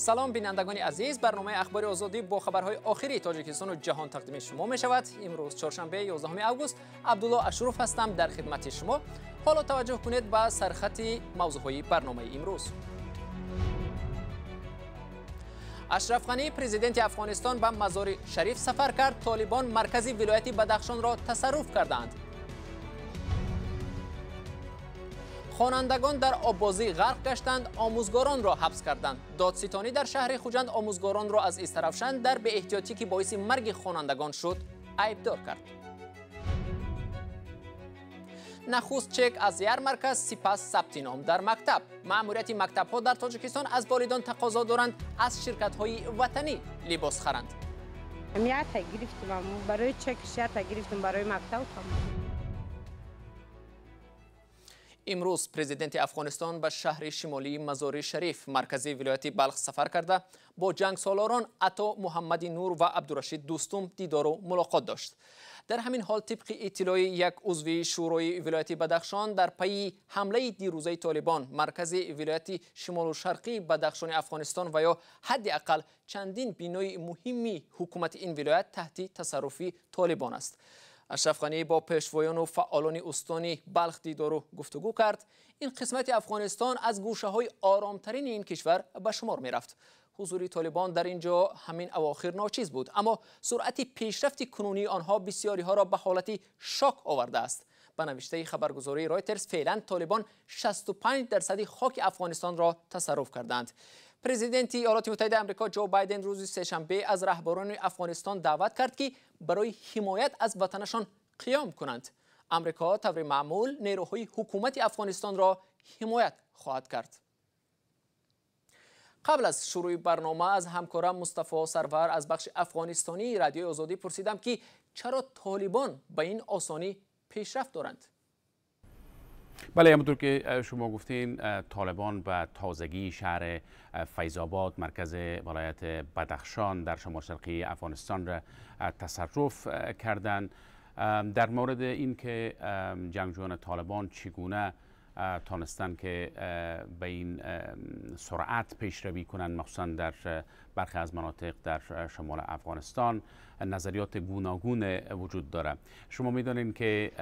Салом, бинандагони азиз. Барномаи Ахбори Озодӣ бо хабарҳои охири Тоҷикистону ҷаҳон тақдими шумо мешавад. Имрӯз чоршанбе, 11 август. Абдулло Ашуров ҳастам дар хидмати шумо. Ҳоло таваҷҷӯҳ кунед ба сархати мавзӯъҳои барномаи имрӯз. Ашраф Ғанӣ, президенти Афғонистон, ба Мазори Шариф сафар кард. Толибон маркази вилояти Бадахшонро тасарруф кардаанд. Хонандагон дар оббозӣ ғарқ гаштанд, омӯзгоронро ҳабс карданд. Додситонӣ дар шаҳри Хуҷанд омӯзгоронро аз Истаравшан дар беэҳтиётӣ, ки боиси марги хонандагон шуд, айбдор кард. Нахуст чек аз ярмарка, сипас сабти ном дар мактаб. Маъмурияти мактабҳо дар Тоҷикистон аз волидон тақозо доранд, аз ширкатҳои ватанӣ либос харанд. Ята гирифтем барои чек, ята гирифтем барои мактаб. Имрӯз президенти Афғонистон ба шаҳри шимолии Мазори Шариф, маркази вилояти Балх, сафар карда, бо ҷангсолорон Ато Муҳаммади Нур ва Абдурашид Дӯстум дидору мулоқот дошт. Дар ҳамин ҳол, тибқи иттилои як узви Шӯрои вилояти Бадахшон, дар пайи ҳамлаи дирӯзаи Толибон маркази вилояти шимолу шарқии Бадахшони Афғонистон ва ё ҳадди ақал чандин бинои муҳимми ҳукумати ин вилоят таҳти тасарруфи Толибон аст. Ашраф Ғанӣ бо пешвоёну фаъолони устони Балх дидору гуфтугӯ кард. Ин қисмати Афғонистон аз гӯшаҳои оромтарини ин кишвар ба шумор мерафт. Ҳузури Толибон дар ин ҷо ҳамин авохир ночиз буд, аммо суръати пешрафти кунунии онҳо бисёриҳоро ба ҳолати шок овардааст. Ба навиштаи хабаргузории Ройтерс, феълан Толибон 65% хоки Афғонистонро тасарруф кардаанд. Президенти Иёлоти Муттаҳидаи Амрико Ҷо Байден рӯзи сешанбе аз раҳбарони Афғонистон даъват кард, ки барои ҳимоят аз ватанашон қиём кунанд. Амрико таври маъмул нерӯҳои ҳукумати Афғонистонро ҳимоят хоҳад кард. Қабл аз шурӯи барнома аз ҳамкорам Мустафо Сарвар аз бахши афғонистонии Радиои Озодӣ пурсидам, ки чаро Толибон ба ин осонӣ пешрафт доранд. بله، همونطور که شما گفتین، طالبان به تازگی شهر فیض آباد، مرکز ولایت بدخشان در شمال شرقی افغانستان را تصرف کردند. در مورد اینکه جنگجویان طالبان چگونه تانستند که به این سرعت پیشروی کنند، مخصوصا در برخی از مناطق در شمال افغانستان، نظریات گوناگون وجود داره. شما میدانید که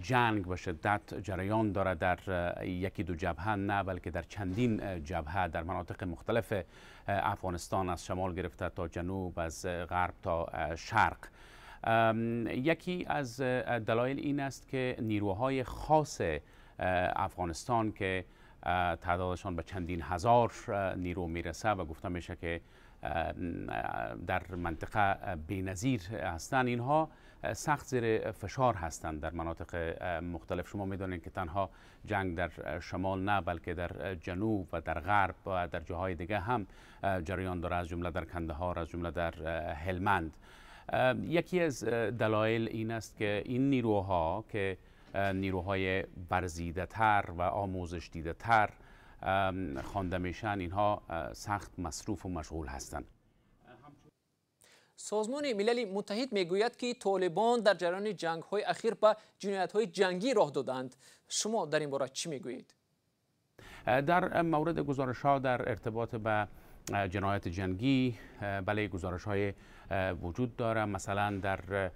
جنگ به شدت جریان داره، در یکی دو جبهه نه، بلکه در چندین جبهه در مناطق مختلف افغانستان، از شمال گرفته تا جنوب، از غرب تا شرق. یکی از دلایل این است که نیروهای خاص افغانستان که تعدادشان به چندین هزار نیرو میرسه و گفته میشه که در منطقه بی‌نظیر هستند، اینها سخت زیر فشار هستند در مناطق مختلف. شما میدانید که تنها جنگ در شمال نه، بلکه در جنوب و در غرب و در جاهای دیگه هم جریان داره، از جمله در کندهار، از جمله در هلمند. یکی از دلایل این است که این نیروها که نیروهای برزیده تر و آموزش دیده تر خوانده میشن، اینها سخت مصروف و مشغول هستند. Созмони Милали Муттаҳид мегӯяд, ки Толибон дар ҷараёни ҷангҳои ахир ба ҷиноятҳои ҷангӣ роҳ доданд. Шумо дар ин бора чӣ мегӯед? در مورد گزارش ها در ارتباط به جنایت جنگی، بله، گزارش های وجود داره. مثلا در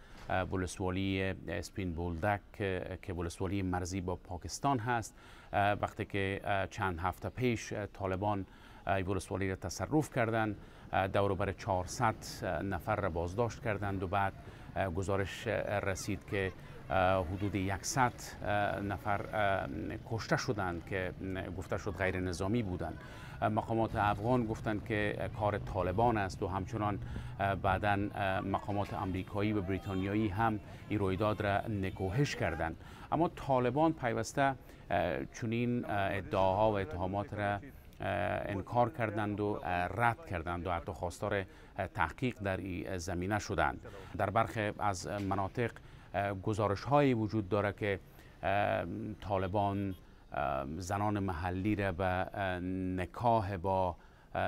ولسوالی اسپین بولدک که ولسوالی مرزی با پاکستان هست، وقتی که چند هفته پیش طالبان ولسوالی را تصرف کردند، دور بر 400 نفر را بازداشت کردند و بعد گزارش رسید که حدود 100 نفر کشته شدند که گفته شد غیر نظامی بودند. مقامات افغان گفتند که کار طالبان است و همچنان بعدا مقامات امریکایی و بریتانیایی هم این رویداد را نکوهش کردند. اما طالبان پیوسته چنین ادعاها و اتهامات را انکار کردند و رد کردند و حتی خواستار تحقیق در این زمینه شدند. در برخی از مناطق گزارش های وجود داره که طالبان زنان محلی را به نکاح با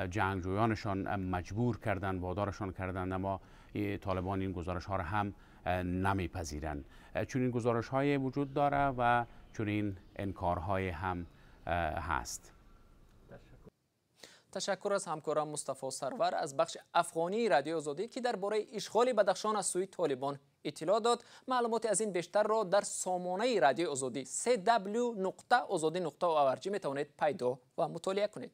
جنگجویانشان مجبور کردند، وادارشان کردند، اما طالبان این گزارش ها را هم نمیپذیرند. چون این گزارش های وجود داره و چون این انکارهای هم هست. Ташаккур аз ҳамкорам Мустафо Сарвар аз бахши афғонии Радиои Озодӣ, ки дар бораи ишғоли Бадахшон аз сӯи Толибон иттилоъ дод. Маълумоти аз ин бештарро дар сомонаи Радиои Озодӣ cw.ozodi.org метавонед пайдо ва мутолиа кунед.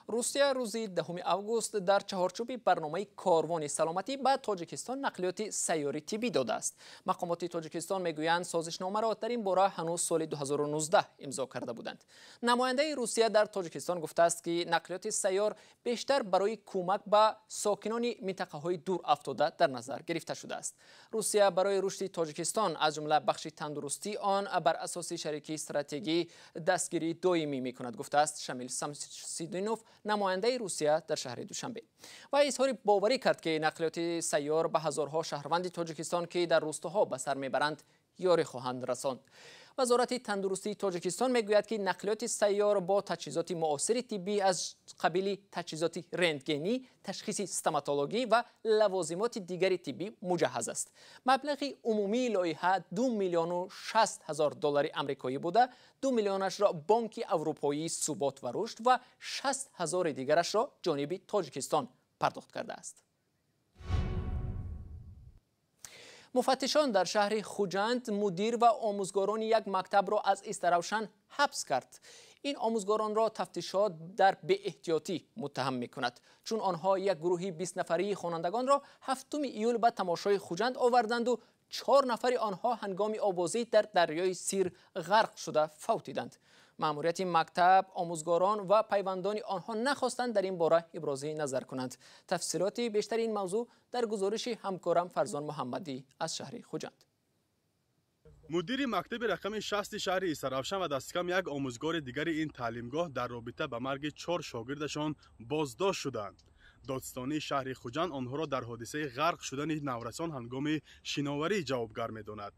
Русия рӯзи 10 август дар чаҳорчӯби барномаи корвони саломатӣ ба Тоҷикистон нақлиёти сайёри тиббӣ додааст. Мақомоти Тоҷикистон мегӯянд, созишномаро дар ин бора ҳанӯз соли 2019 имзо карда буданд. Намояндаи Русия дар Тоҷикистон гуфтааст, ки нақлиёти сайёр бештар барои кӯмак ба сокинони минтақаҳои дур афтода дар назар гирифта шудааст. Русия барои рушди Тоҷикистон, аз ҷумла бахши тандурустии он, бар асоси шарикии стратегӣ дастгирии доимӣ мекунад, гуфтааст Шамил Самсидинов, намояндаи Русия дар шаҳри Душанбе. Ва изҳори боварӣ кард, ки нақлиёти сайёр ба ҳазорҳо шаҳрванди Тоҷикистон, ки дар рӯстоҳо ба сар мебаранд, ёрӣ хоҳанд расонд. Вазорати тандурустии Тоҷикистон мегӯяд, ки нақлиёти сайёр бо таҷҳизоти муосири тиббӣ аз қабили таҷҳизоти рентгенӣ, ташхиси стоматологӣ ва лавозимоти дигари тиббӣ муҷаҳҳаз аст. Маблағи умумии лоиҳа 2 миллиону 60 ҳазор доллари амрикоӣ буда, 2 миллионашро Бонки Аврупоии субот ва рушд ва 60 ҳазори дигарашро ҷониби Тоҷикистон пардохт кардааст. Муфаттишон дар шаҳри Хуҷанд мудир ва омӯзгорони як мактабро аз Истаравшан ҳабс кард. Ин омӯзгоронро тафтишот дар беэҳтиётӣ муттаҳам мекунад, чун онҳо як гурӯҳи 20 нафарии хонандагонро 7 июл ба тамошои Хуҷанд оварданду 4 нафари онҳо ҳангоми обозӣ дар дарёи Сир ғарқ шуда фавтиданд. Маъмурияти мактаб, омӯзгорон ва пайвандони онҳо нахостанд дар ин бора ибрози назар кунанд. Тафсилоти бештари ин мавзӯъ дар гузориши ҳамкорам Фарзон Муҳаммадӣ аз шаҳри Хуҷанд. Мудири мактаби рақами 60 шаҳри Истаравшан ва дасткам як омӯзгори дигари ин таълимгоҳ дар робита ба марги 4 шогирдашон боздошт шуданд. Додстонии шаҳри Хуҷанд онҳоро дар ҳодисаи ғарқ шудани наврасон ҳангоми шиноварӣ ҷавобгар медонад.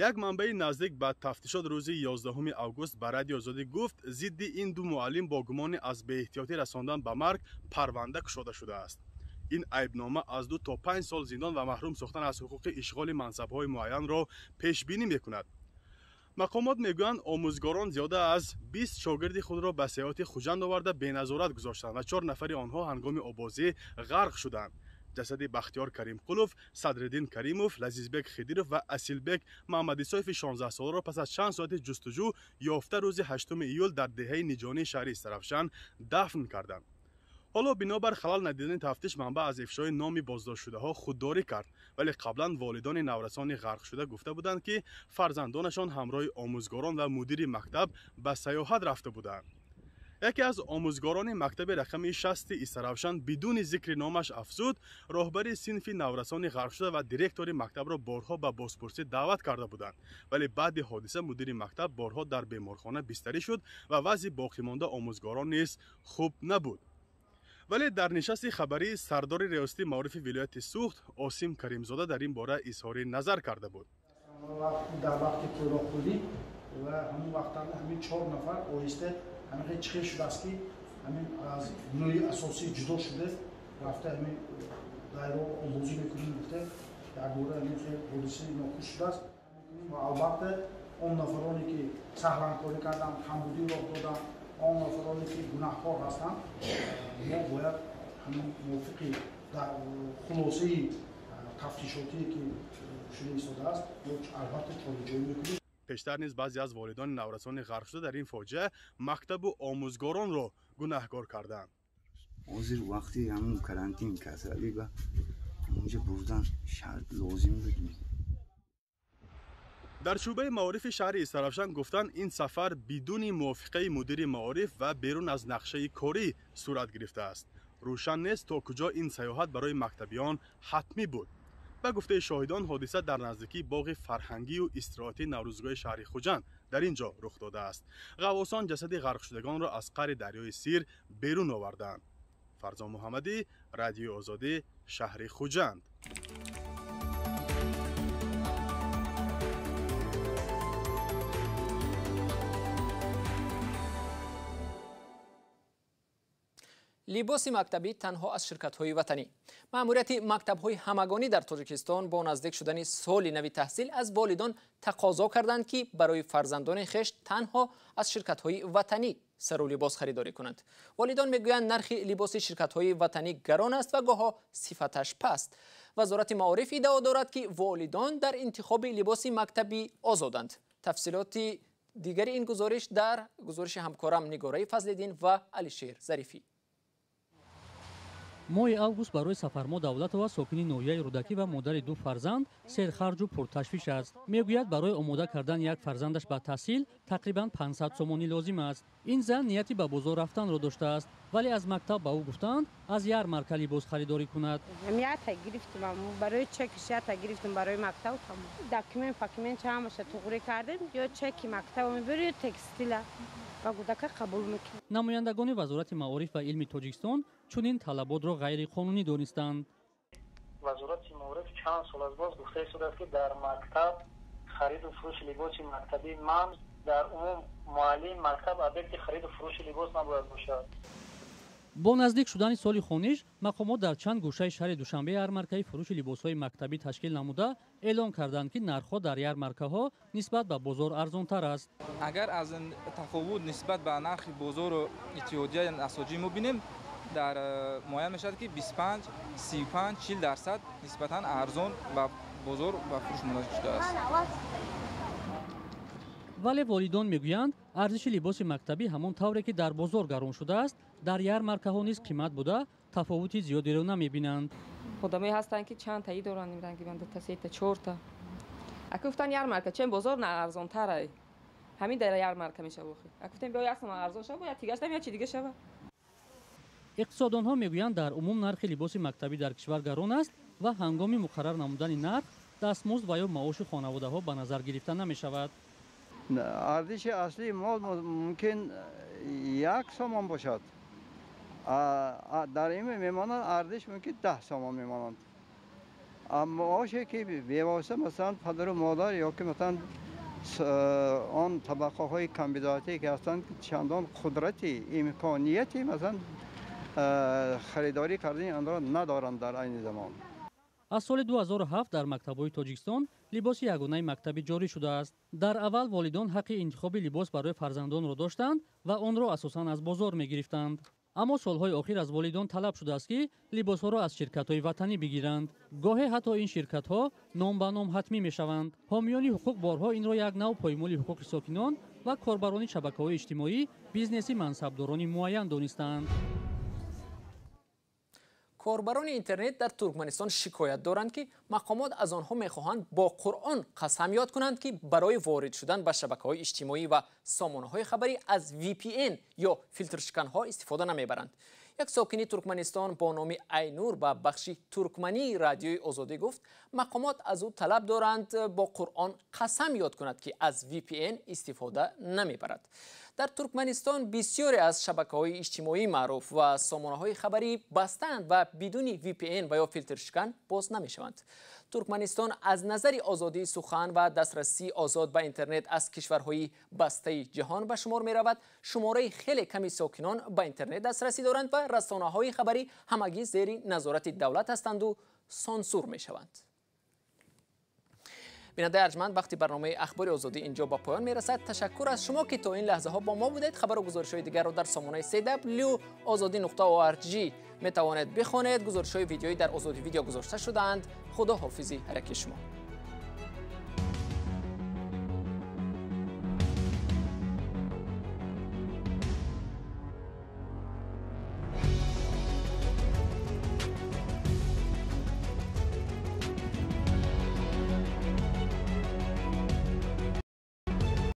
Як манбаи наздик ба тафтишот рӯзи 11 август ба Радиои Озодӣ гуфт, зидди ин ду муаллим бо гумони аз беэҳтиётӣ расондан ба марг парванда кушода шудааст. Ин айбнома аз 2 то 5 сол зиндон ва маҳрум сохтан аз ҳуқуқи ишғоли мансабҳои муайянро пешбинӣ мекунад. Мақомот мегӯянд, омӯзгорон зиёда аз 20 шогирди худро ба сайёҳати Хуҷанд оварда беназорат гузоштанд ва 4 нафари онҳо ҳангоми обозӣ ғарқ шуданд. Ҷасади Бахтиёр Каримқулов, Садриддин Каримов, Лазизбек Хидиров ва Асилбек Маҳмадисоеви 16-соларо пас аз чанд соати ҷустуҷӯ ёфта рӯзи 8 июл дар деҳаи Ниҷонии шаҳри Истаравшан дафн карданд. Ҳоло бинобар халал надидани тафтиш манбаъ аз ифшои номи боздоштшудаҳо худдорӣ кард, вале қаблан волидони наврасони ғарқшуда гуфта буданд, ки фарзандонашон ҳамроҳи омӯзгорон ва мудири мактаб ба сайёҳат рафта буданд. Яке аз омӯзгорони мактаби рақами 60 Истаравшан бидуни зикри номаш афзуд, роҳбари синфи наврасони ғарқшуда ва директори мактабро борҳо ба бозпурсӣ даъват карда буданд, вале баъди ҳодиса мудири мактаб борҳо дар беморхона бистарӣ шуд ва вазъи боқимонда омӯзгорон низ хуб набуд. Вале дар нишасти хабарии сардори риёсати маорифи вилояти Суғд Осим Каримзода дар ин бора изҳори назар карда буд. Дар вақти қӯроқхӯрӣ ва ҳамон вақтанда ҳамин 4 нафар оҳиста ҳамин чихел шудааст, ки ҳамин аз гурӯҳи асосӣ ҷудо шуда рафта ҳамин дайро обозӣ мекунем гуфта якбора ҳамин хел ҳодисаи нохуш шудааст. Ва албатта он нафароне ки саҳланкорӣ карданд, камбудӣ роҳ доданд, он нафароне ки гунаҳкор ҳастанд, мо бояд ҳамин мувофиқи хулосаи тафтишотие ки шуда истодааст, албатта чораҷӯӣ мекунем. Пештар низ баъзе аз волидони наврасони ғарқшуда дар ин фоҷиа мактабу омӯзгоронро гунаҳкор карданд. Ҳозир вақти ҳамун карантин касалӣ ба онҷа бурдан шарт лозим буд. Дар шӯъбаи маорифи шаҳри Истаравшан гуфтанд, ин сафар бидуни мувофиқаи мудири маориф ва берун аз нақшаи корӣ сурат гирифтааст. Рӯшан нест то куҷо ин сайёҳат барои мактабиён ҳатмӣ буд. Ба гуфтаи шоҳидон, ҳодиса дар наздикии боғи фарҳангию истироҳатии Наврӯзгоҳи шаҳри Хуҷанд дар ин ҷо рух додааст. Ғаввосон ҷасади ғарқшудагонро аз қаъри дарёи Сир берун оварданд. Фарзон Муҳаммадӣ, Радиои Озодӣ, шаҳри Хуҷанд. Либоси мактабӣ танҳо аз ширкатҳои ватанӣ. Маъмурияти мактабҳои ҳамагонӣ дар Тоҷикистон бо наздик шудани соли нави таҳсил аз волидон тақозо карданд, ки барои фарзандони хеш танҳо аз ширкатҳои ватанӣ сару либос харидорӣ кунанд. Волидон мегӯянд, нархи либоси ширкатҳои ватанӣ гарон аст ва гоҳо сифаташ паст. Вазорати маориф иддао дорад, ки волидон дар интихоби либоси мактабӣ озоданд. Тафсилоти дигари ин гузориш дар гузориши ҳамкорам Нигораи Фазлиддин ва Алишер Зарифӣ. Моҳи август барои Сафармо Давлатова, сокини ноҳияи Рӯдакӣ ва модари ду фарзанд, серхарҷу пурташвиш аст. Мегӯяд, барои омода кардани як фарзандаш ба таҳсил тақрибан 500 сомонӣ лозим аст. Ин зан нияти ба бозор рафтанро доштааст, вале аз мактаб ба ӯ гуфтанд, аз ярмарка либос харидорӣ кунад. Ята гирифтам, барои чеки ята гирифтам барои мактаб. Документ пакумент ҳамаша туғрӣ кардем, ё чеки мактаб мебарӣ, ё текстила ба кӯдака қабул мекунем. Намояндагони Вазорати маориф ва илми Тоҷикистон чунин талаботро ғайриқонунӣ донистанд. Вазорати маориф чанд сол аз боз гуфта истодааст, ки дар мактаб хариду фурӯши либоси мактабӣ манъ, дар умум муаллим мактаб объекти хариду фурӯши либос набояд бошад. Бо наздик шудани соли хониш, мақомот дар чанд гӯшаи шаҳри Душанбе ярмаркаи фурӯши либосҳои мактабӣ ташкил намуда эълон карданд, ки нархҳо дар ярмаркаҳо нисбат ба бозор арзонтар аст. Агар аз тафовут нисбат ба нархи бозору иттиҳодияи асоҷӣ мо бинем, дар муайян мешавад, ки 25, 35, 40% нисбатан арзон ба бозор ба фурӯш монда шудааст. Вале волидон мегӯянд, арзиши либоси мактабӣ ҳамон тавре ки дар бозор гарон шудааст, дар ярмаркаҳо низ қимат буда, тафовути зиёдеро намебинанд. Одамое ҳастанд, ки чанд таи доранд, ранги дута, сета, чорта. Ака гуфтанд, ярмарка чен бозор на арзонтарай. Ҳамин дар ярмарка мешава. Ака гуфтем, биё як сомон арзон шава, я тигаштам, я чи дига шава. Иқтисодонҳо мегӯянд, дар умум нархи либоси мактабӣ дар кишвар гарон аст ва ҳангоми муқаррар намудани нарх дастмузд ва ё маоши хонаводаҳо ба назар гирифта намешавад. Арзиши аслии мол мумкин 1 сомон бошад, дар ин мемонанд арзиш мумкин 10 сомон мемонанд. Маоше ки бевосита масалан падару модар ё ки масалан он табақаҳои камбизоатие ки ҳастанд, чандон қудрати имконияти масалан харидорӣ кардани онро надоранд дар айни замон. Аз соли 2007 дар мактабҳои Тоҷикистон либоси ягонаи мактабӣ ҷорӣ шудааст. Дар аввал волидон ҳаққи интихоби либос барои фарзандонро доштанд ва онро асосан аз бозор мегирифтанд. Аммо солҳои охир аз волидон талаб шудааст, ки либосҳоро аз ширкатҳои ватанӣ бигиранд. Гоҳе ҳатто ин ширкатҳо ном ба ном ҳатмӣ мешаванд. Ҳомиёни ҳуқуқ борҳо инро як нав поймоли ҳуқуқи сокинон ва корбарони шабакаҳои иҷтимоӣ, бизнеси мансабдорони муайян донистанд. Корбарони интернет дар Туркманистон шикоят доранд, ки мақомот аз онҳо мехоҳанд бо Қуръон қасам ёд кунанд, ки барои ворид шудан ба шабакаҳои иҷтимоӣ ва сомонаҳои хабарӣ аз VPN ё филтршиканҳо истифода намебаранд. Як сокини Туркманистон бо номи Айнур ба бахши туркмании Радиои Озодӣ гуфт, мақомот аз ӯ талаб доранд бо Қуръон қасам ёд кунад, ки аз VPN истифода намебарад. Дар Туркманистон бисёре аз шабакаҳои иҷтимоӣ маъруф ва сомонаҳои хабарӣ бастаанд ва бидуни VPN ва ё филтршикан боз намешаванд. Туркманистон аз назари озодии сухан ва дастрасии озод ба интернет аз кишварҳои бастаи ҷаҳон ба шумор меравад. Шумораи хеле ками сокинон ба интернет дастрасӣ доранд ва расонаҳои хабарӣ ҳамагӣ зери назорати давлат ҳастанду сансур мешаванд. Бинандаи арҷманд, вақти барномаи Ахбори Озодӣ инҷо ба поён мерасад. Ташаккур аз шумо, ки то ин лаҳзаҳо бо мо будед. Хабару гузоришҳои дигарро дар сомонаи cw.ozodi.org метавонед бихонед. Гузоришҳои видеоӣ дар Озодӣ видео гузошта шудаанд. Худо ҳофизи ҳар яки шумо.